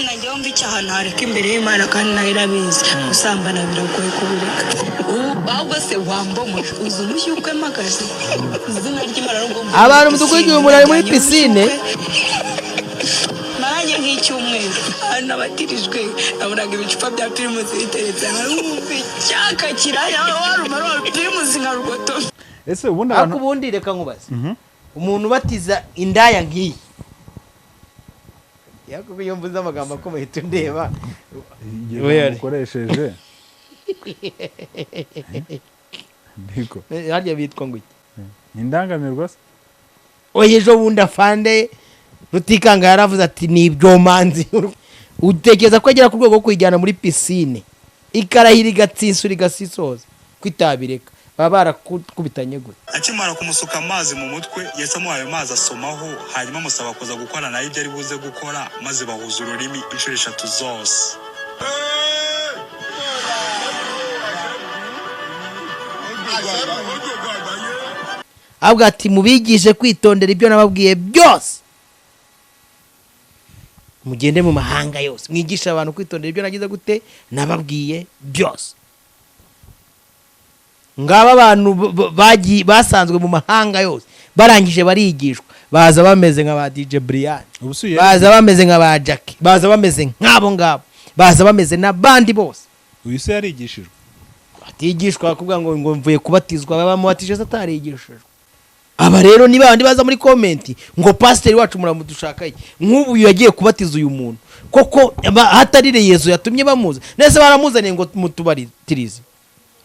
Wenda njyewe mva icyaha ntareka imbere y'Imana, kandi nayo irabizi. Gusambana biragoye kubireka. Ahubwo se wambomoje uzi umushyukwe mpagaze izina ry'Imana nubwo mvuye Abantu muri mudukurikiye, pisine, umuntu ari muri najyanye pisine. umushyukwe. Nanjye nk'icyumweru ahantu nabatirijwe nabonaga ibicupa bya Primus biteretse, nkarumva icyaka kiraya, warumara wa Primus nka rugoto. Ese ubundi Ariko abantu ubundi reka nkubaze, umuntu ubatiza indaya nk'iyi, yakuko iyo mvuze amagambo akomeye tundeba. Igihe Oya. ukoresheje niko. Harya bitwa ngo iki? Ni indangamirwa se? Oya, ejo bundi afande Rutikanga yaravuze ati ni ibyomanzi. Utekereza ko agera ku rwego rwo kuyijyana muri pisine, ikarahira, igatsinsura, igasisoza, kwitabireka, baba barakubitanye gute? Akimara kumusuka amazi mu mutwe, yahise amuha ayo mazi asomaho, hanyuma amusaba kuza gukora nayo ibyo ari buze gukora, maze bahuza ururimi inshuro eshatu zose. Ahubwo ati mubigishe kwitondera ibyo nababwiye byose, mugende mu mahanga yose mwigishe abantu kwitondera ibyo nagize gute, nababwiye byose. Ngaba abantu basanzwe mu mahanga yose, barangije barigishwa, baza bameze nka ba DJ Brian, Ubu si uyu baza bameze nka ba Jackie, baza bameze nk'abo ngabo, baza bameze n'abandi bose. Uyu se yarigishijwe? Atigishwa kuvuga ngo mvuye kubatizwa, bamubatije se atarigishijwe? Aba rero ni babandi baza muri comment ngo pasiteri wacu muramudushaka iki? Nk'ubu uyu yagiye kubatiza uyu muntu koko, hatarire Yezu yatumye bamuza nese baramuzaniye ngo mutubatirize.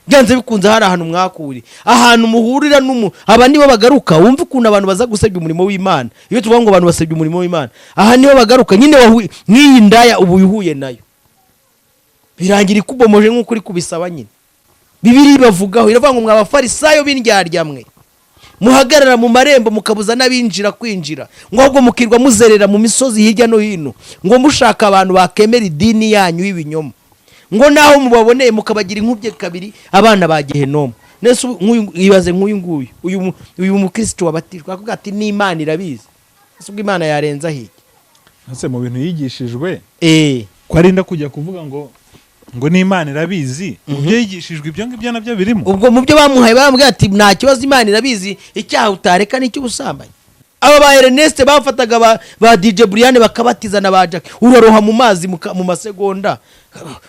Byanze bikunze hari ahantu mwakuriye, ahantu muhurira n'umu aba nibo bagaruka. Wumva ukuntu abantu baza gusebya umurimo w'Imana. Iyo tuvuga ngo abantu basebya umurimo w'Imana, aha nibo bagaruka nyine. Nk'iyi ndaya ubu uhuye nayo, birangira ikubomoje nk'uko uri kubisaba nyine. Bibiri bavugaho iravuga ngo mwa bafarisayo b'indyarya mwe, muhagarara mu marembo mukabuza n'abinjira kwinjira, ngo ahubwo mukirwa muzerera mu misozi hirya no hino, ngo mushaka abantu bakemera idini yanyu y'ibinyoma, ngo naho mubaboneye mukabagira inkubye kabiri abana ba Gehenomu. Nese ubu ibaze nk'uyu nguyu, uyu mukristo wabatijwe akavuga ati n'Imana irabizi. Ese ubwo Imana yarenza hirya? Ese mu bintu yigishijwe ko arinda kujya kuvuga ngo n'Imana irabizi, mu byo yigishijwe ibyo ngibyo nabyo birimo? Ubwo mu byo bamuhaye baramubwira ati nta kibazo, Imana irabizi, icyaha utareka ni icy'ubusambanyi. Aba ba Ernest bafataga ba DJ Brian bakabatiza na ba Jack, uraroha mu mazi mu masegonda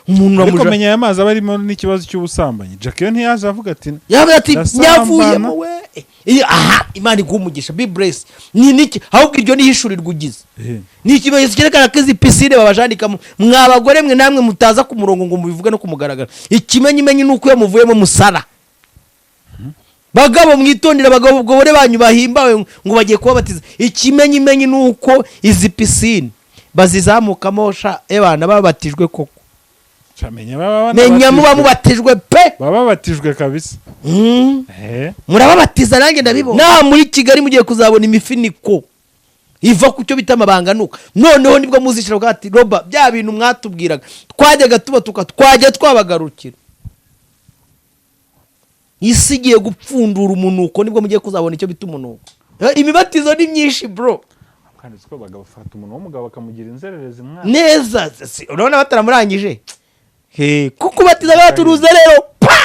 umuntu Ariko uramuja. menya aya mazi aba arimo n'ikibazo cy'ubusambanyi. Jack yo ntiyaje avuga ati Yavuze ati ndasambana. nyavuyemo we. Aha Imana iguha umugisha, be blessed. Ni niki ahubwo iryo ni ihishurirwa ugize? Ni ikimenyetso cyerekana ko izi pisine babajandikamo, mwa bagore mwe namwe mutaza ku murongo ngo mubivuge no kumugaragara. Ikimenyimenyi ni uko iyo muvuyemo musara. Bagabo mwitondera abagore banyu bahimbawe ngo bagiye kubabatiza. Ikimenyimenyi ni uko izi pisine bazizamukamo sha ebana babatijwe koko. Menya baba Menya muba banabatijwe. Mubatijwe pe. Baba babatijwe kabisa. Murababatizana nanjye ndabibona. Naha muri Kigali mugiye kuzabona imifiniko iva ku cyo bita amabanga nuka. Noneho nibwo muzishira bwa ati roba bya bintu mwatubwiraga twajyaga tubatuka, twajya twabagarukira. Isi igiye gupfundura umunuko, nibwo mugiye kuzabona icyo bita umunuko. Imibatizo ni myinshi bro. Kandi siko abagabo bafata umuntu w'umugabo bakamugira inzererezi mwana. Neza urabona bataramurangije. He, kuko ubatiza baturuza rero pa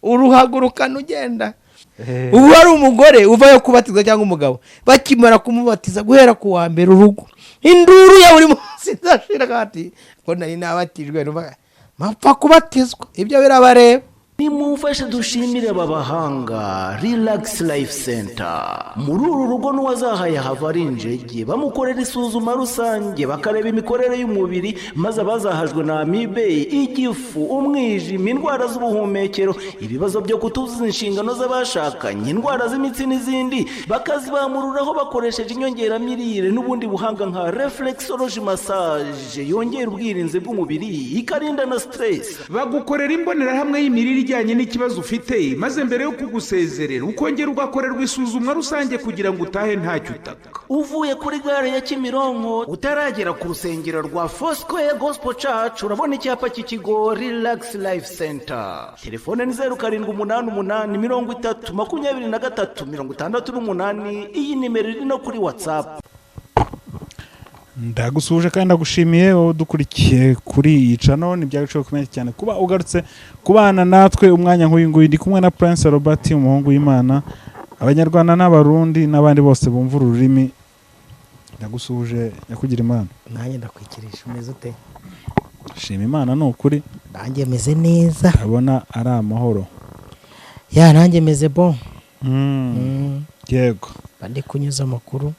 uruhagurukana ugenda. Ubu hari umugore uvayo kubatizwa cyangwa umugabo, bakimara kumubatiza guhera ku wa mbere, urugo induru ya buri munsi ndashira ati ko nari nabatijwe, numva mpapfa kubatizwa, ibyo birabareba. Nimumfashe dushimire aba bahanga Relax Life Center. Muri uru rugo n'uwazahaye hava ari injege, bamukorera isuzuma rusange, bakareba imikorere y'umubiri, maze abazahajwe na amibe, igifu, umwijima, indwara z'ubuhumekero, ibibazo byo kutuzuza inshingano z'abashakanye, indwara z'imitsi n'izindi, bakazibamururaho bakoresheje inyongeramirire n'ubundi buhanga nka reflexology massage yongera ubwirinzi bw'umubiri, ikarinda na stress. Bagukorera imbonerahamwe y'imirire ijyanye n'ikibazo ufite, maze mbere yo kugusezerera ukongera ugakorerwa isuzumwa rusange kugira ngo utahe ntacyo utaka. Uvuye kuri gare ya Kimironko utaragera ku rusengero rwa Foursquare Gospel Church, urabona icyapa cy'ikigo Relax Life Center. Telefone ni 0788 30 23 68. Iyi nimero iri no kuri WhatsApp. Ndagusuhuje kandi ndagushimiye wowe udukurikiye kuri iyi channel. Ni iby'agaciro gakomeye cyane kuba ugarutse kubana natwe umwanya nk'uyu nguyu. Ndi kumwe na Prince Robert, umuhungu w'Imana. Abanyarwanda n'Abarundi n'abandi bose bumva uru rurimi, ndagusuhuje nyakugira Imana. Nanjye ndakwikirije. Umeze ute? Shima Imana, ni ukuri. Nanjye meze neza. Ndabona ari amahoro. Ya, nanjye meze bon. Yego. Mba ndi kunyuza amakuru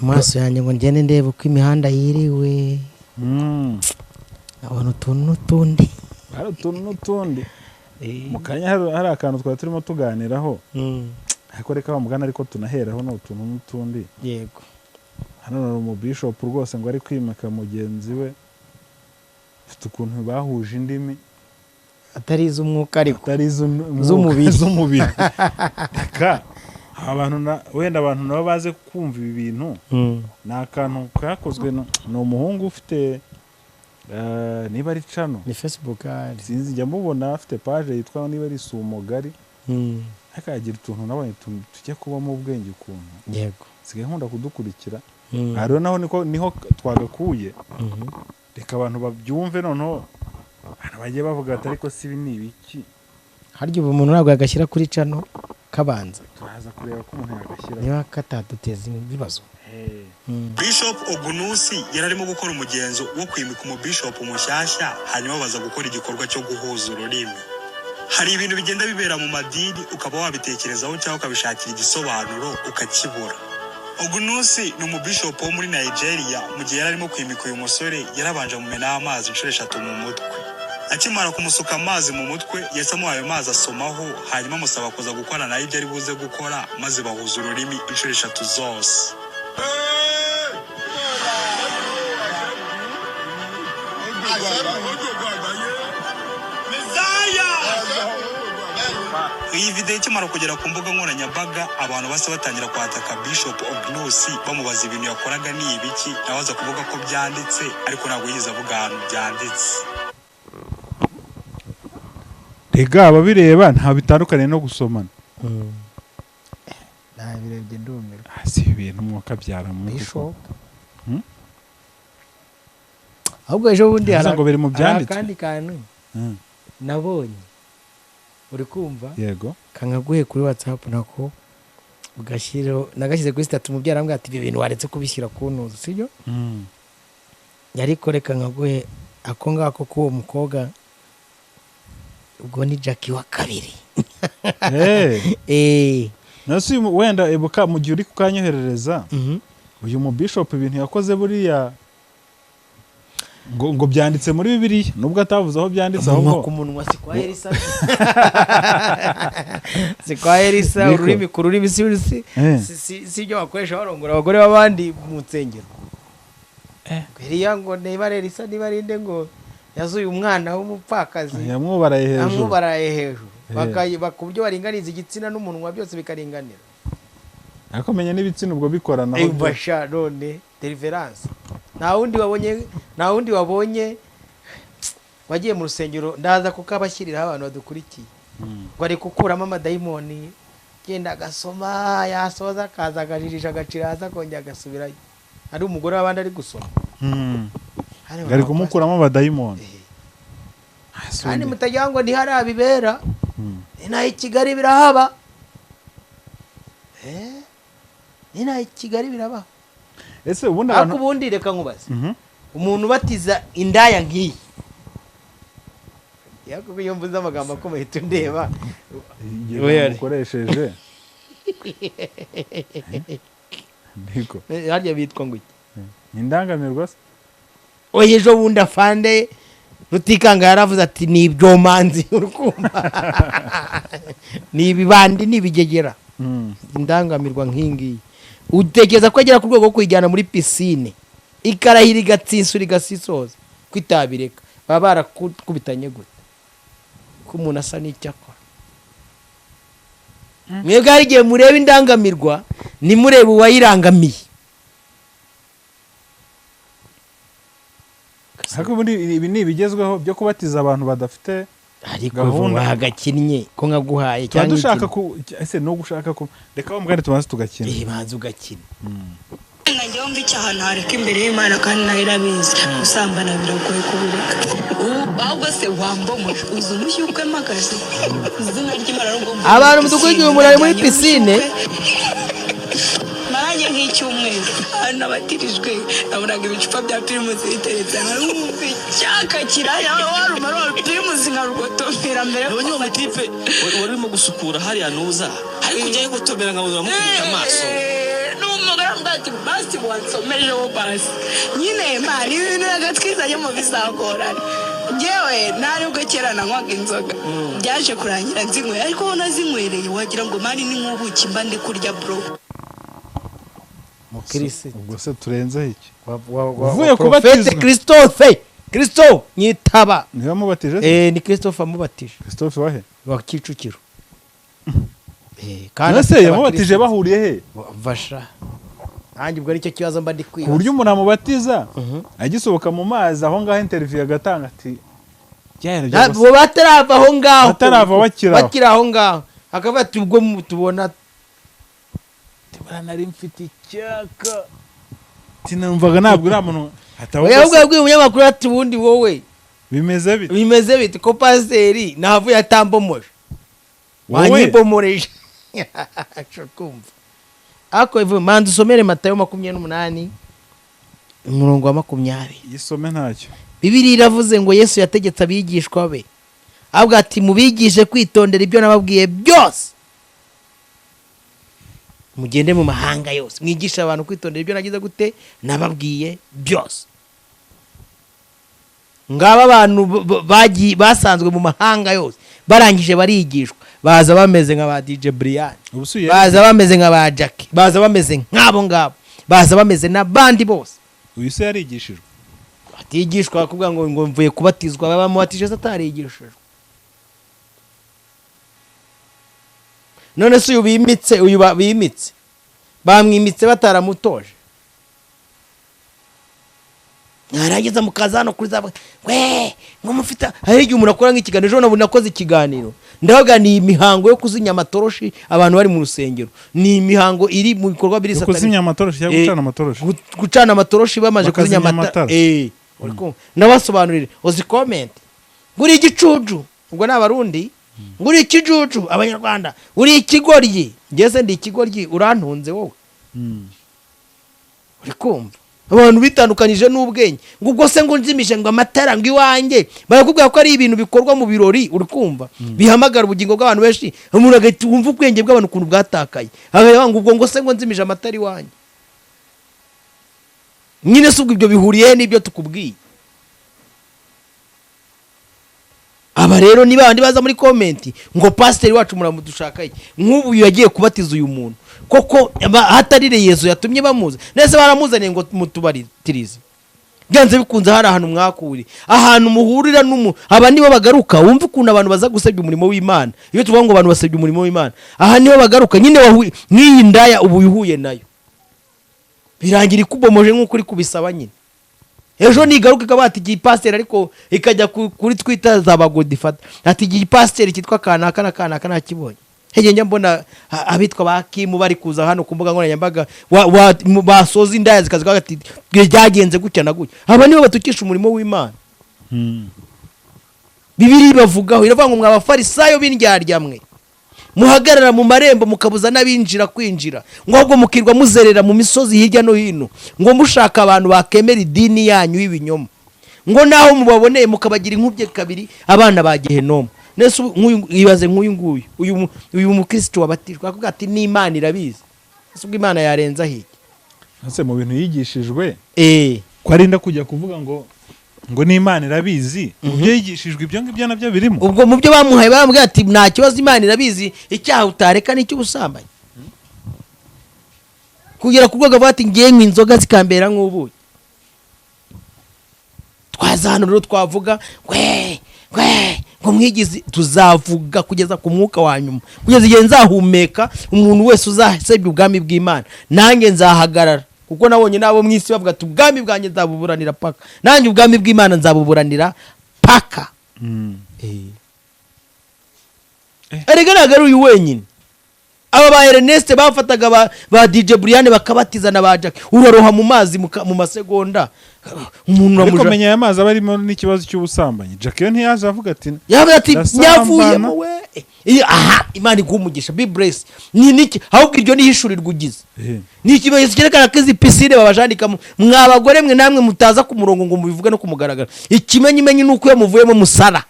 mu maso yanjye ngo ngende ndebe uko imihanda yiriwe, nkabona utuntu n'utundi. Hari utuntu n'utundi. Mu kanya hari akantu twari turimo tuganiraho, ariko reka bamugana, ariko tunaheraho ni utuntu n'utundi. Hano hari umubishopu rwose ngo ari kwimika mugenzi we, ufite ukuntu bahuje indimi. Atari iz'umwuka ariko. Atari iz'umwuka, Z'umubiri. Z'umubiri. Reka abantu wenda abantu nabo baze kumva ibi bintu. Ni akantu kakozwe ni umuhungu ufite niba ari channel, Ni Facebook ahari. sinzi, njya mubona afite page yitwa niba ari Sumogari, ariko yagira utuntu nabonye tujya kubamo ubwenge ukuntu. Nsigaye nkunda kudukurikira. Aha rero naho niko niho twagakuye. Reka abantu babyumve, noneho abantu bagiye bavuga bati: "Ariko si ibi ni ibiki?" Harya ubu umuntu ntabwo yagashyira kuri channel kabanza? Turaza kureba ko umuntu yagashyira. Niba kataduteza ibibazo. Hey. Bishop Ogunusi yari arimo gukora umugenzo wo kwimika umubishop mushyashya, hanyuma baza gukora igikorwa cyo guhuza ururimi. Hari ibintu bigenda bibera mu madini ukaba wabitekerezaho cyangwa ukabishakira igisobanuro ukakibura. Ogunusi ni umubishop wo muri Nigeria. Mu gihe yari arimo kwimika uyu musore, yarabanje amumenaho amazi inshuro eshatu mu mutwe. Akimara kumusuka amazi mu mutwe, yahise amuha ayo mazi asomaho, hanyuma amusaba kuza gukora nayo ibyo ari buze gukora, maze bahuza ururimi inshuro eshatu zose. Iyi video ikimara kugera ku mbuga nkoranyambaga, abantu bose batangira kwataka Bishop Ognusi, bamubaza ibintu yakoraga ni ibiki, nawe aza kuvuga ko byanditse, ariko ntabwo yigeze avuga ahantu byanditse. Rega ababireba nta bitandukaniye no gusomana. Nabirebye ndumirwa. Ah, si ibintu mwuka byara mu Bishop. Ahubwo ejo bundi Bivuze ngo biri mu hari byanditswe. akandi kantu nabonye, uri kumva? Yego. Kangaguhe kuri WhatsApp nako ugashyiraho. Nagashyize kuri status, umubyara arambwira ati: "Ibi bintu waretse kubishyira ku ntuzu, sibyo?" Ariko reka nkaguhe ako ngako k'uwo mukobwa. Ubwo ni Jackie wa kabiri. Eh, nasi wenda ibuka mu gihe uri kukanyoherereza, uyu mu bishop ibintu yakoze buriya ngo byanditse muri Bibiliya, nubwo atavuze aho byanditse. Umunwa Ahubwo ku munwa, si kwa Elisa, si kwa Elisa. Niko. Ururimi ku rurimi, si si ibyo bakoresha barongora abagore b'abandi mu nsengero. Eliya ngo niba ari Elisa, niba ari nde, ngo yazuye umwana w'umupfakazi. Yamwubaraye hejuru. Amwubaraye hejuru. Ku buryo baringaniza igitsina n'umunwa, byose bikaringanira. Ariko menya n'ibitsina ubwo bikoranaho. Basha, none deliverance nta wundi wabonye, nta wundi wabonye wagiye mu rusengero. Ndaza kukabashyiriraho abantu badukurikiye. Ngo ari gukuramo amadayimoni, genda agasoma, yasoza akaza akajirisha, agacira hasi, akongera agasubirayo, ari umugore w'abandi ari gusoma. Hano Ari kumukuramo abadayimoni. Kandi mutagira ngo ntihari bibera inaha i Kigali birahaba. Inaha i Kigali biraba. Ese ubundi Ariko abantu ubundi reka nkubaze, umuntu ubatiza indaya nk'iyi, kuko iyo mvuze amagambo akomeye tundeba. Igihe Oya. mukoresheje niko. Harya bitwa ngo iki? Ni indangamirwa se? Oya, ejo bundi afande Rutikanga yaravuze ati: "Ni ibyomanzi, urukumva ni ibibandi, ni ibigegera." Indangamirwa nk'iyi ngiyi, utekereza ko agera ku rwego rwo kuyijyana muri pisine ikarahira, igatsinsura, igasisoza, ko itabireka? Baba barakubitanye gute ko umuntu asa n'icyo akora? Mwebwe hari igihe mureba indangamirwa ntimurebe uwayirangamiye. Ariko ubundi ibi ni ibigezweho byo kubatiza abantu badafite Ariko gahunda. wagakinnye ko nkaguhaye Tuba cyangwa dushaka ikindi. ku ese no gushaka ku reka wa mugani tubanze tugakina. Eh, banza ugakina. Njyewe mva icyaha ntareka imbere y'Imana, kandi nayo irabizi. Gusambana biragoye kubireka. Ahubwo se wambomoje uzi umushyukwe mpagaze izina ry'Imana nubwo mvuye Abantu muri mudukurikiye, pisine, umuntu ari muri najyanye pisine. umushyukwe. Maranjye nk'icyumweru ahantu nabatirijwe nabonaga ibicupa bya Primus biteretse, nkarumva icyaka kiraya warumara wa Primus nkarugotomera mbere. Nabonye uwo mutipe wari urimo gusukura hariya nuza ariko ujyayo gutomera nkabona uramukubita amaso. N'umugore aramubwira ati: "Basi wansomejeho basi nyine." Man, ibintu agatwizanye mu bizagorana. Njyewe nta nubwo kera nanywaga inzoga, byaje kurangira nzinyweye, ariko ubona zinywereye wagira ngo man ni nk'ubuki mba ndi kurya, bro. Mukirisitu. Ubwo se turenzeho iki? Uvuye Uvuye kubatizwa. Christophe, Christo nyitaba. Niba mubatije se? Eh, ni Christophe amubatije. Christophe wahe? Wa Kicukiro. None se afite yamubatije abakirisitu. Bahuriye he? Mvasha nanjye ubwo aricyo kibazo mba ndi Ku kwibaza. buryo umuntu amubatiza agisohoka mu mazi aho ngaho, interview agatanga ati "Byari byo gusa." Bo batarava aho ngaho. Batarava, bakiri aho. Bakiri aho ngaho akavuga ati ubwo tubona. Buriya nari mfite icyaka, sinumvaga ntabwo uriya muntu Oya, ahubwo yabwiye umunyamakuru ati: "Ubundi wowe Bimeze bite? Bimeze bite ko pasiteri navuye atambomoje?" Wowe? Wanyibomoreje. Kumva ariko ivuye, manza usomere Matayo 28 umurongo wa 20. Yisome ntacyo. Bibiri iravuze ngo Yesu yategetse abigishwa be, avuga ati: "Mubigishe kwitondera ibyo nababwiye byose. Mugende mu mahanga yose, mwigishe abantu kwitondera ibyo nagize gute? Nababwiye byose." Ngaba abantu bagiye basanzwe mu mahanga yose, barangije barigishwa, baza bameze nka ba DJ Brian. Ubu si Baza bameze nka ba Jackie, baza bameze nk'abo ngabo, baza bameze n'abandi bose. Uyu se yarigishijwe? Atigishwa, kuvuga ngo mvuye kubatizwa, bamubatije se atarigishijwe? None se uyu bimitse, uyu bimitse, bamwimitse bataramutoje? Mwarangiza mukaza hano kuri za we ngo mufite. Hari igihe umuntu akora nk'ikiganiro. Ejo nabwo nakoze ikiganiro, ndavuga ni imihango yo kuzinya amatoroshi abantu bari mu rusengero, ni imihango iri mu bikorwa biri Yo satani. Kuzimya amatoroshi cyangwa gucana amatoroshi? Gucana amatoroshi bamaze kuzimya Bakazimya amatara. amatara. Uri kumva? Ndabasobanurire, uzi comment ngo uri igicucu, ubwo ni Abarundi, ngo uri ikijuju, Abanyarwanda uri ikigoryi. Ngeze ndi ikigoryi, urantunze wowe. Uri kumva abantu bitandukanyije n'ubwenge, ngo ubwo se ngo nzimishe ngo amatara ngo iwanjye, barakubwira ko ari ibintu bikorwa mu birori, uri kumva, bihamagara ubugingo bw'abantu benshi. Umuntu agahita wumva ubwenge bw'abantu ukuntu bwatakaye, akavuga ngo ubwo ngo se ngo nzimije amatara iwanjye nyine se, ubwo ibyo bihuriye he n'ibyo tukubwiye? Aba rero ni bandi baza muri comment ngo pasiteri wacu muramudushaka iki? Nk'ubu uyu yagiye kubatiza uyu muntu koko hatari Yezu yatumye bamuza nese baramuzaniye ngo mutubaritirize. Byanze bikunze hari ahantu mwakuriye, ahantu muhurira n'umu aba nibo bagaruka. Wumva ukuntu abantu baza gusebya umurimo w'Imana. Iyo tuvuga ngo abantu basebya umurimo w'Imana, aha nibo bagaruka nyine. Nk'iyi ndaya ubu uhuye nayo, birangira ikubomoje nk'uko uri kubisaba nyine. Ejo nigaruka ikaba ati igihe pasiteri, ariko ikajya kuri Twitter za bagodifata ati igihe pasiteri cyitwa kanaka na kanaka nakibonye. Hege njya mbona abitwa ba Kimu bari kuza hano ku mbuga nkoranyambaga, basoza indaya zikaza ati byagenze gutya na gutya. Aba nibo batukisha umurimo w'Imana. Bibiri bavugaho iravuga ngo: "Mwa bafarisayo b'indyarya mwe, muhagarara mu marembo mukabuza n'abinjira kwinjira," ngo ahubwo mukirwa muzerera mu misozi hirya no hino, ngo mushaka abantu bakemera idini yanyu y'ibinyoma, ngo naho mubaboneye mukabagira inkubye kabiri abana ba Gehenomu. Nese ubu ibaze nk'uyu nguyu, uyu mukristo wabatijwe akavuga ati n'Imana irabizi. Ese ubwo Imana yarenza hirya? Ese mu bintu yigishijwe Eh. ko arinda kujya kuvuga ngo n'Imana irabizi, mu byo yigishijwe ibyo ngibyo nabyo birimo? Ubwo mu byo bamuhaye baramubwira ati nta kibazo, Imana irabizi, icyaha utareka ni icy'ubusambanyi, kugera ku rwego avuga ati ngiye nywa inzoga zikambera nk'ubuki. Twaza hano rero twavuga we we ngo mwigizi, tuzavuga kugeza ku mwuka wa nyuma, kugeza igihe nzahumeka. Umuntu wese uzasebya ubwami bw'Imana, nanjye nzahagarara, kuko nabonye n'abo mu isi bavuga ati ubwami bwanjye nzabuburanira paka, nanjye ubwami bw'Imana nzabuburanira paka. Erega ntabwo ari uyu wenyine. Aba ba Ernest bafataga ba DJ Brian bakabatiza na ba Jack, uraroha mu mazi mu masegonda umuntu Ariko uramuja. menya aya mazi aba arimo n'ikibazo cy'ubusambanyi. Jack yo ntiyaje avuga ati Yavuze ati "Ndasambana." nyavuyemo we. Aha Imana iguha umugisha, be blessed. Ni niki ahubwo iryo ni ihishurirwa ugize. Ni ikimenyetso cyerekana ko izi pisine babajandikamo, mwa bagore mwe namwe mutaza ku murongo ngo mubivuge no kumugaragara. Ikimenyimenyi ni uko iyo muvuyemo musara.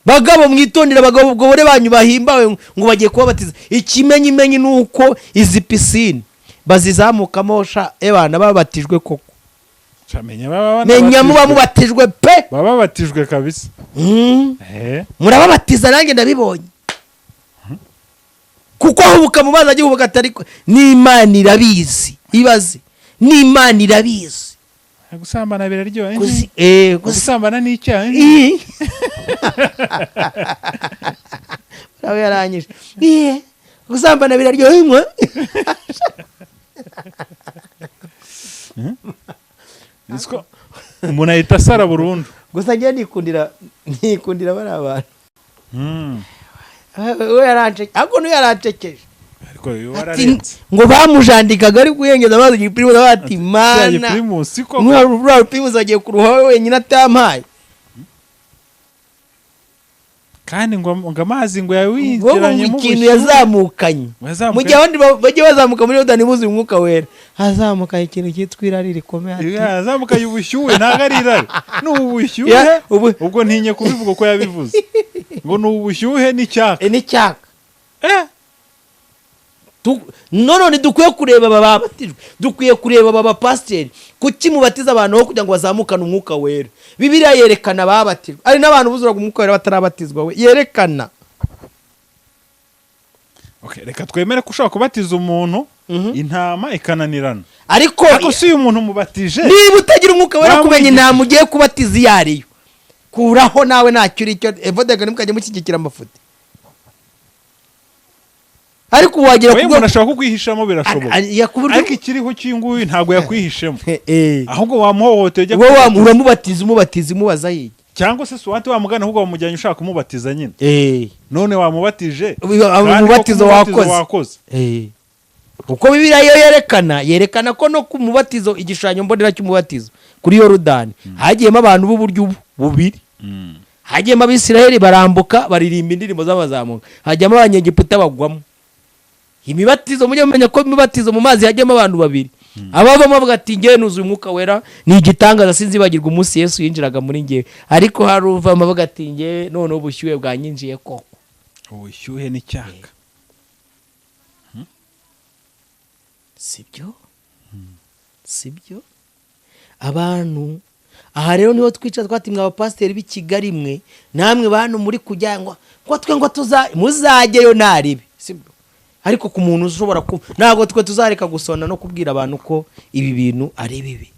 Bagabo mwitondera abagore banyu bahimbawe ngo bagiye kubabatiza. Ikimenyimenyi ni uko izi pisine bazizamukamo sha ebana babatijwe koko. Sha, menya baba Menya muba banabatijwe. Mubatijwe pe. Baba babatijwe kabisa. Murababatiza, nanjye ndabibonye, kuko ahubuka mu mazi agihubuka atari n'Imana irabizi. Ibaze, n'Imana irabizi. Gusambana biraryoha. Kuzi Gusambana ni icyaha. Ih. Urabe yarangije. Iye, gusambana biraryoha mwe. Nzi ko umuntu ahita asara burundu. Gusa njye nikundira bariya bantu. We yarancekeje, ariko n'uyu yarancekeje. Ariko uyu Ati, wararenze. Ngo bamujandikaga ari kuyengeza amazi igipirimusi, bati mana. Primus koko. Rwa Primus agiye kuruha wenyine atampaye. Kandi ngo amazi ngo Ngo yawinjiranyemo ikintu ubushyuhe. yazamukanye. Ngo yazamukanye. Mu gihe abandi bajya bazamuka muri Yorodani buzuye umwuka wera, hazamukanye ikintu cyitwa irari rikomeye, ati, Yazamukanye ubushyuhe, ntabwo ari irari, ni ubushyuhe. Ya, Ubwo ntinye kubivuga uko yabivuze, ngo ni ubushyuhe n'icyaka. N'icyaka. None dukwiye kureba aba babatijwe, dukwiye kureba aba bapasiteri. Kuki mubatiza abantu aho kugira ngo bazamukane umwuka wera? Bibiliya yerekana ababatijwe, hari n'abantu buzuraga umwuka wera batarabatizwa, we yerekana. Okay, reka twemere ko ushobora kubatiza umuntu intama ikananirana. Ariko Ariko si uyu muntu mubatije niba utagira umwuka wera kumenya Wamwigisha. intama ugiye kubatiza iyo ariyo, kuraho nawe ntacyo uri cyo. Evodega ntimukajye mushyigikira amafuti, ariko wagera Wowe ku umuntu ashobora kukwihishamo, birashoboka. Ya, ku buryo Ariko ikiriho cy'uyu nguyu ntabwo yakwihishemo, ahubwo wamuhohoteye ujya wowe uramubatiza, umubatiza umubaza hirya. Cyangwa se suwate wamugana, ahubwo wamujyanye ushaka kumubatiza nyine, none wamubatije kandi koko Umubatizo wakoze. Wakoze. Uko Bibiliya yo yerekana ko no ku mubatizo, igishushanyo mbonera cy'umubatizo kuri Yorodani, hagiyemo abantu b'uburyo ubu bubiri. Hagiyemo Abisirayeli barambuka baririmba indirimbo z'abazamuka, hajyamo Abanyegiputa bagwamo. Imibatizo, mujye mumenya ko imibatizo mu mazi hajyamo abantu babiri. Abavamo bavuga ati ngewe nuzuye umwuka wera, ni igitangaza, sinzibagirwa umunsi Yesu yinjiraga muri ngewe. Ariko hari uvamo avuga ati ngewe noneho ubushyuhe bwanyinjiye koko. Ubushyuhe n'icyaka. Sibyo, sibyo. Abantu aha rero niho twicara twati mwa bapasiteri b'i Kigali mwe namwe bantu muri kujya ngo twe ngo tuza muzajyeyo naribi, sibyo? Ariko ku muntu ushobora ku ntabwo twe tuzareka gusona no kubwira abantu ko ibi bintu ari bibi.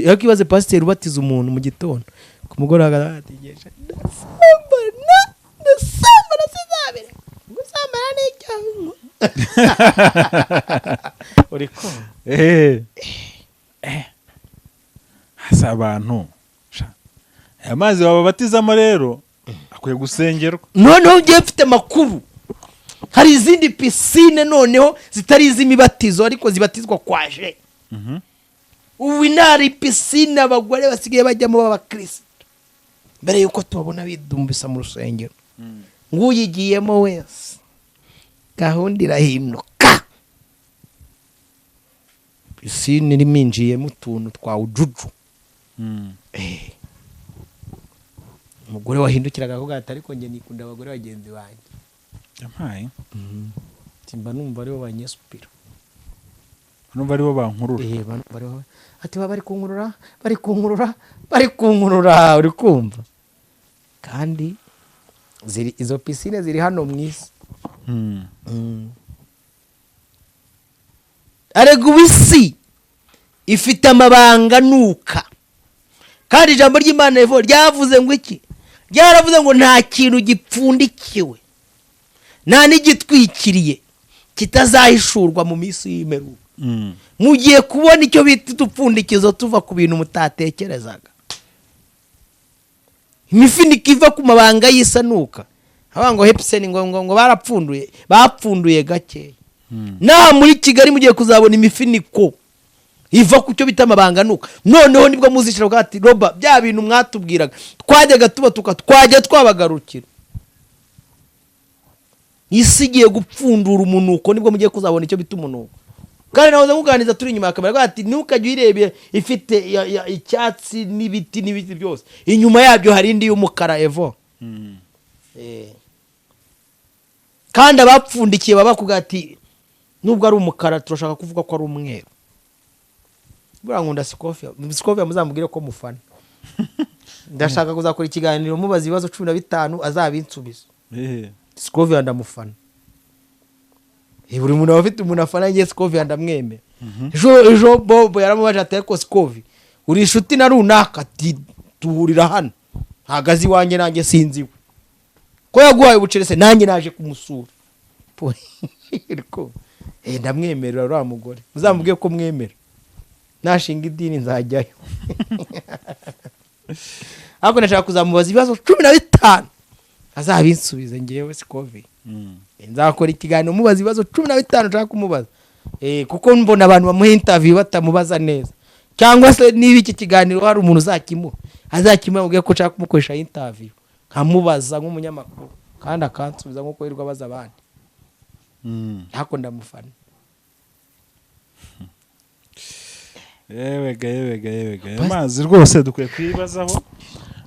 Ariko ibaze pasiteri ubatiza umuntu mu gitondo, ku mugoroba agategereje ndasambana, ndasambana, sinzabire gusambana n'icyaha, uri kumva? Hasi abantu sha, aya mazi bababatizamo rero akwiye gusengerwa. Noneho ngiye mfite amakuru, hari izindi pisine noneho zitari iz'imibatizo ariko zibatizwa kwaje. Ubu inari pisine abagore basigaye bajyamo b'abakirisitu, mbere y'uko tubabona bidumbisa mu rusengero, ng'uyigiyemo wese gahunda irahinduka. Pisine irimo injiyemo utuntu twa ujuju. Umugore wahindukiraga akavuga ati ariko njye nikunda abagore bagenzi banjye. Yampaye. Mba numva aribo banyesupira. Numva aribo bankurura. Ati baba bari kunkurura, bari kunkurura, bari kunkurura, uri kumva? Kandi ziri izo pisine ziri hano mu isi. Arega ubu isi ifite amabanga nuka, kandi ijambo ry'Imana ryavuze ngo iki? Ryaravuze ngo nta kintu gipfundikiwe nta n'igitwikiriye kitazahishurwa mu minsi y'imperuka. Mugiye kubona icyo bita udupfundikizo tuva ku bintu mutatekerezaga, imifuniko iva ku mabanga y'isanuka. Abavuga ngo hepseni ngo barapfunduye, bapfunduye gakeya. Naha muri Kigali mugiye kuzabona imifiniko iva ku cyo bita amabanga nuka. Noneho nibwo muzishira bwa ati roba bya bintu mwatubwiraga twajyaga tubatuka, twajya twabagarukira. Isi igiye gupfundura umunuko, nibwo mugiye kuzabona icyo bita umunuko. Kandi nahoze nkuganiriza turi inyuma ya kamera ati ntukajye uyirebye ifite icyatsi n'ibiti n'ibiti byose, inyuma yabyo hari indi y'umukara evo. Kandi abapfundikiye baba bakubwira ati nubwo ari umukara turashaka kuvuga ko ari umweru. Buriya nkunda Sikofiya. Sikofiya muzamubwire ko mufana. Ndashaka kuzakora ikiganiro mubaza ibibazo 15 azabinsubiza. Sikofiya ndamufana. Buri muntu aba afite umuntu afana, ngiye Sikofiya ndamwemera. Ejo Bobo yaramubaje ati ariko Sikovi uri inshuti na runaka? Ati duhurira hano, ntabwo azi iwanjye nanjye sinzi iwe, ko yaguhaye ubuceri se nanjye naje kumusura. Ndamwemerera uriya mugore, muzamubwiye ko mwemera, nashinga idini nzajyayo. Ariko ndashaka kuzamubaza ibibazo 15 azabinsubize. Ngewe Sikovi nzakora ikiganiro mubaza ibibazo 15 nshaka kumubaza. Kuko mbona abantu bamuha interview batamubaza neza, cyangwa se niba iki kiganiro hari umuntu uzakimuha, azakimuha amubwire ko nshaka kumukoresha interview, nkamubaza nk'umunyamakuru kandi akansubiza nk'uko yirirwa abaza abandi. Ariko ndamufana. Yewega yewega yewega, aya mazi rwose dukwiye kuyibazaho.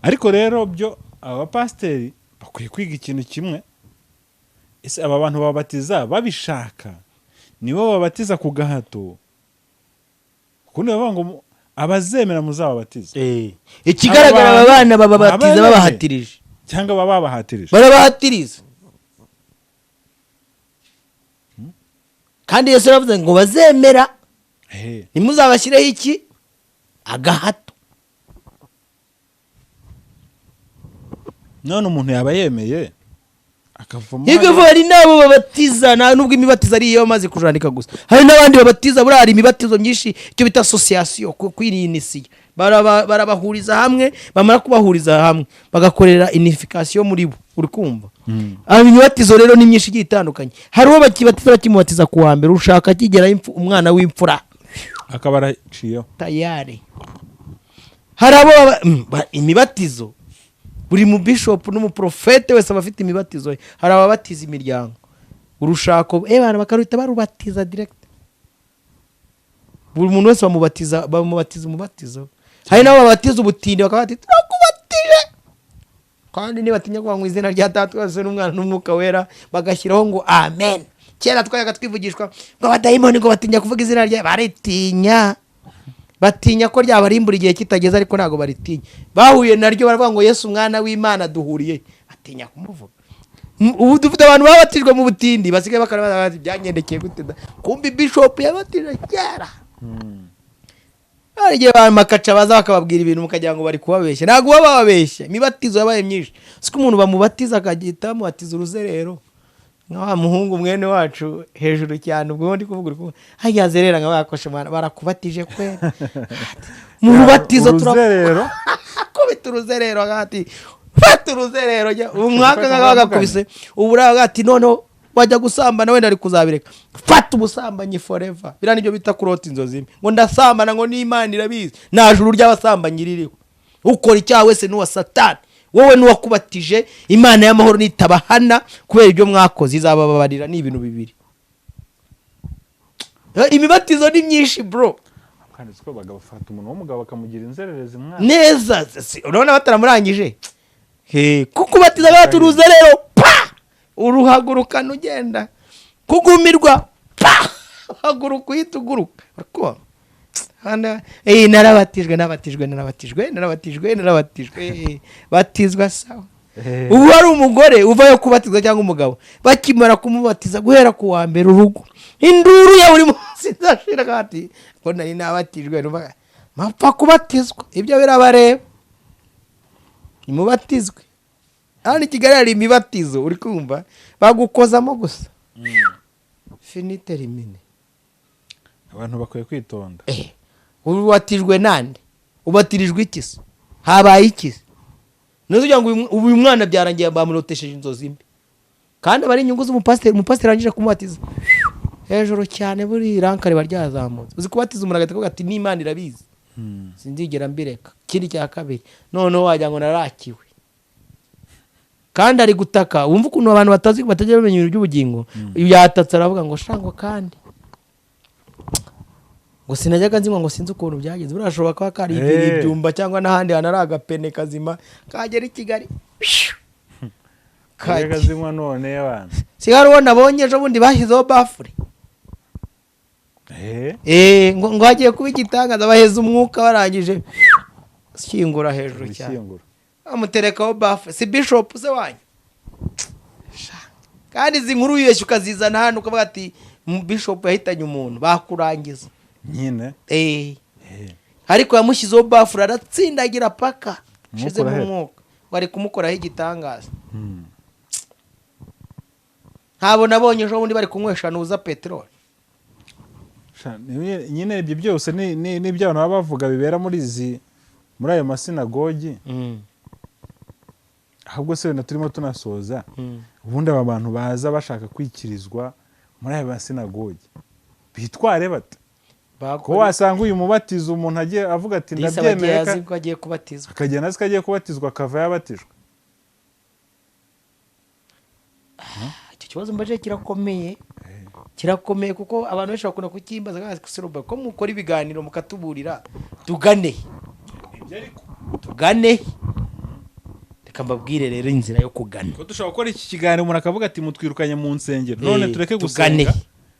Ariko rero byo aba bapasiteri bakwiye kwiga ikintu kimwe: ese aba bantu babatiza babishaka, nibo babatiza ku gahato? Kuko bavuga ngo abazemera muzababatiza. Ikigaragara aba bana bababatiza babahatirije, cyangwa baba babahatirije. Barabahatiriza. Kandi Yesu yaravuze ngo bazemera ntimuzabashyireho iki agahato. None umuntu yaba yemeye akavamo. Hirya hari n'abo babatiza, nta nubwo imibatizo ari iyo bamaze kujandika gusa, hari n'abandi babatiza. Buriya hari imibatizo myinshi, icyo bita association, kwirinisiya. Barabahuriza hamwe, bamara kubahuriza hamwe bagakorera inification muri bo, uri kumva? Imibatizo rero ni myinshi igiye itandukanye. Hari uwo bakibatiza bakimubatiza ku wa mbere, ushaka akigeraho umwana w'imfura akaba araciyeho tayari. Hari abo imibatizo, buri mu bishop n'umuprofete wese aba afite imibatizo ye. Hari ababatiza imiryango, urushako, abantu bakaruhita barubatiza direct. Buri muntu wese bamubatiza umubatizo. Hari n'abo babatiza ubutindi, bakaba bati turakubatije, kandi nibatinya kuvuga ngo izina rya Data wese n'Umwana n'Umwuka Wera, bagashyiraho ngo amen. Kera twajyaga twivugishwa ngo abadayimoni ngo batinya kuvuga izina rye, baritinya, batinya ko ryabarimbura igihe kitageze, ariko ntabwo baritinya. Bahuye naryo baravuga ngo Yesu umwana w'Imana duhuriye, batinya kumuvuga. Ubu dufite abantu babatijwe mu butindi basigaye bakora bati byangendekeye gute da? Kumbi bishop yabatije kera. Hari igihe ba makaca baza bakababwira ibintu mukagira ngo bari kubabeshya, ntabwo baba bababeshya. Imibatizo yabaye myinshi, siko umuntu bamubatiza akagita bamubatiza uruzerero nka wa muhungu mwene wacu hejuru cyane. Ubwo ndi kuvuga uri kuvuga hajya zerera nka bakoshe mwana, barakubatije kwera mu rubatizo uruzerero. Kubita uruzerero ati fata uruzerero jya umwaka nka bagakubise ubura ati noneho wajya gusambana wenda ari kuzabireka, fata ubusambanyi forever. Biriya nibyo bita kurota inzozi mbi, ngo ndasambana ngo n'Imana irabizi, nta juru ry'abasambanyi ririho. Ukora icyaha wese n'uwa Satani, wowe n'uwakubatije. Imana y'amahoro nitabahana kubera ibyo mwakoze izabababarira. Ni ibintu bibiri. Imibatizo ni myinshi bro. Kandi siko bagafata umuntu w'umugabo bakamugira inzererezi mwana. Neza, urabona bataramurangije. Kuko ubatiza baturuze rero pa uruhagurukana ugenda kugumirwa pa uhaguruka uhita uguruka. Urikuba? Hano, narabatijwe nabatijwe narabatijwe narabatijwe narabatijwe, batizwa sawa. Ubu hari umugore uvayo kubatizwa cyangwa umugabo, bakimara kumubatiza guhera ku wa mbere urugo induru ya buri munsi ndashira ati ko nari nabatijwe, numva mpapfa kubatizwa. Ibyo birabareba, nimubatizwe. Hano i Kigali hari imibatizo, uri kumva bagukozamo gusa finite rimine. Abantu bakwiye kwitonda. Ubatijwe nande? Ubatirijwe iki se? Habaye iki se? Ntuzi ugira ngo uyu mwana byarangiye bamurotesheje inzozi mbi. Kandi aba ari inyungu z'umupasiteri. Umupasiteri arangije kumubatiza hejuru cyane, buri ranka riba ryazamutse. Uzi kubatiza umuntu agahita avuga ati: "N'Imana irabizi, sinzigera mbireka." Ikindi cya kabiri, noneho wagira ngo narakiwe kandi ari gutaka. Wumva ukuntu abantu batazi, batajya bamenya ibintu by'ubugingo. Yatatse, aravuga ngo shango, kandi ngo sinajyaga nzinywa, ngo sinzi ukuntu byagenze. Burashobora kuba karibiriye ibyumba cyangwa n'ahandi hantu ari agapene kazima, kagera i Kigali. Kajyaga zinywa none y'abantu. Si hari uwo nabonye ejo bundi bashyizeho bafure. Ngo hagiye kuba igitangaza, baheza umwuka, barangije shyingura hejuru cyane. Gushyingura. Bamuterekaho bafure. Si bishop se wanyu? Sha. Kandi izi nkuru wibeshya ukazizana hano ukavuga ati bishop yahitanye umuntu, bakurangiza. Nyine. Ariko yamushyizeho bafure, aratsindagira paka Umwuka shizemo urahera. umwuka, bari kumukoraho igitangaza. Ntabwo nabonye ejo bundi bari kunywesha nuza peteroli. Sha, nyine ibyo byose ni ibyo abantu baba bavuga bibera muri ayo masinagogi. Ahubwo se wenda turimo tunasoza, ubundi aba bantu baza bashaka kwikirizwa muri ayo masinagogi bitware bate? Ko wasanga uyu mubatizo umuntu agiye avuga ati Disi aba agiye ndabyemeye azi ko agiye kubatizwa. Akagenda azi ko agiye kubatizwa, akava yabatijwe. Icyo kibazo mbaje kirakomeye, kirakomeye, kuko abantu benshi bakunda kukimbaza ko ko mukora ibiganiro mukatuburira, tugane tugane. Reka mbabwire rero inzira yo kugana. Ko dushobora gukora iki kiganiro umuntu akavuga ati mutwirukanye mu nsengero none, tureke tugane. gusenga.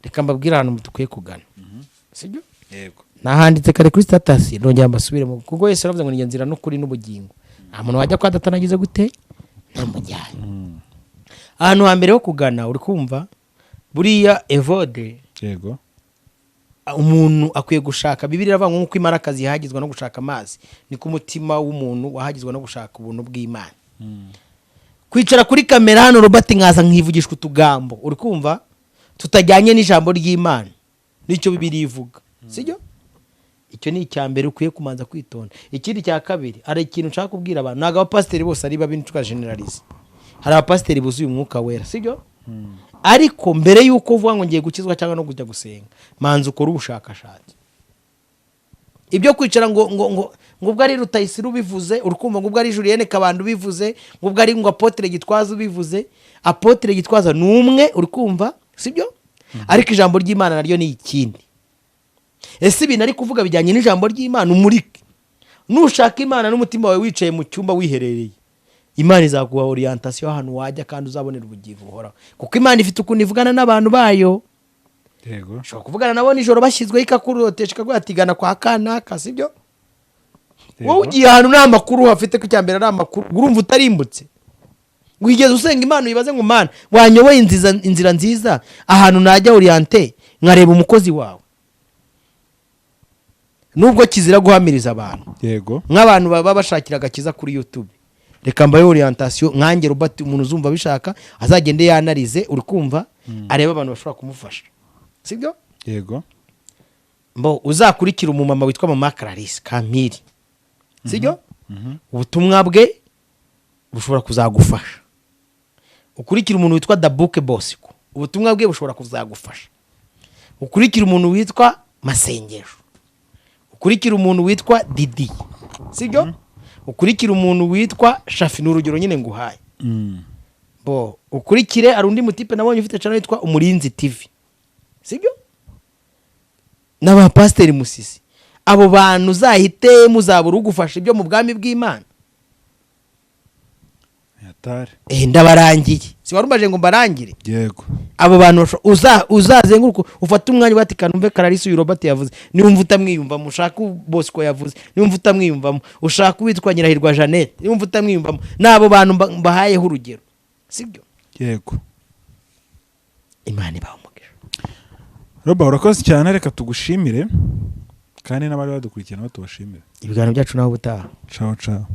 Reka mbabwire ahantu dukwiye kugana, sibyo? Yego. Nahanditse kare kuri status, nongera mbasubiremo, kuko Yesu yaravuze ngo ni nzira n'ukuri n'ubugingo, nta muntu wajya kwa Data nagize gute ntamujyanye. Ahantu hambere ho kugana, uri kumva, buriya Evode, Yego. umuntu akwiye gushaka. Bibiliya iravuga ngo nk'uko imarakazi yahagizwa no gushaka amazi, niko umutima w'umuntu wahagizwa no gushaka ubuntu bw'Imana. Kwicara kuri kamera hano, Robert, nkaza nkivugishwa utugambo, uri kumva, tutajyanye n'ijambo ry'Imana n'icyo Bibiliya ivuga, sibyo? Icyo ni icya mbere ukwiye kumanza kwitonda. Ikindi cya kabiri, hari ikintu nshaka kubwira abantu: ntabwo abapasiteri bose ari babi, generalize. Hari abapasiteri buzuye Umwuka Wera, sibyo? Ariko mbere y'uko uvuga ngo ngiye gukizwa cyangwa no kujya gusenga, manza ukore ubushakashatsi. Ibyo kwicara ngo ubwo ari Rutayisire ubivuze, uri kumva, ngo ubwo ari Julienne Kabanda ubivuze, ngo ubwo ari ngo Apôtre Gitwaza ubivuze. Apôtre Gitwaza ni umwe, uri kumva, sibyo? Ariko ijambo ry'Imana naryo ni ikindi. Ese ibintu ari kuvuga bijyanye n'ijambo ry'Imana? Umurike. Nushaka Imana n'umutima wawe, wicaye mu cyumba wiherereye, Imana izaguha orientation ahantu wajya kandi uzabonera ubugingo buhoraho, kuko Imana ifite ukuntu ivugana n'abantu bayo. Ushobora kuvugana nabo nijoro bashyizweho, ikakurotesha, ikaguha ati gana kwa kanaka, sibyo? Wowe ugiye ahantu nta makuru uhafite, ko icya mbere ari amakuru, urumva utarimbutse. Wigeze usenga Imana uyibaze ngo: "Mana, wanyoboye inzira nziza ahantu najya, orienté, nkareba umukozi wawe"? Nubwo kizira guhamiriza abantu, nk'abantu baba bashakira agakiza kuri YouTube, reka mbaye orientation nkanjye Robert. Umuntu uzumva abishaka azagende yanarize, uri kumva, arebe abantu bashobora kumufasha, sibyo? Yego. Mbo uzakurikira umumama witwa Mama Clarisse Kampiri, sibyo? Ubutumwa bwe bushobora kuzagufasha. Ukurikira umuntu witwa Dabuke Bosco, ubutumwa bwe bushobora kuzagufasha. Ukurikira umuntu witwa Masengesho, ukurikira umuntu witwa Didi, sibyo? Ukurikira umuntu witwa Shafi, ni urugero nyine nguhaye. Bo ukurikire, hari undi mutipe nabonye ufite channel yitwa Umurinzi TV, sibyo? N'abapasiteri Musisi. Abo bantu uzahite muzabura ugufasha ibyo mu bwami bw'Imana. Yatari. Ndabarangiye, si wari umbaje ngo mbarangire? Yego. Abo bantu uzazenguruka, ufate umwanya ubati kanumve Clarisse uyu Robert yavuze. Niwumva utamwiyumvamo, ushaka Bosco yavuze. Niwumva utamwiyumvamo, ushaka uwitwa Nyirahirwa Jeannette. Niwumva utamwiyumvamo, n'abo bantu mbahayeho urugero, sibyo? Yego. Imana ibaha umugisha. Roba, urakoze cyane, reka tugushimire kandi n'abari badukurikiye nabo tubashimire. Ibiganiro byacu naho ubutaha. Ciao ciao.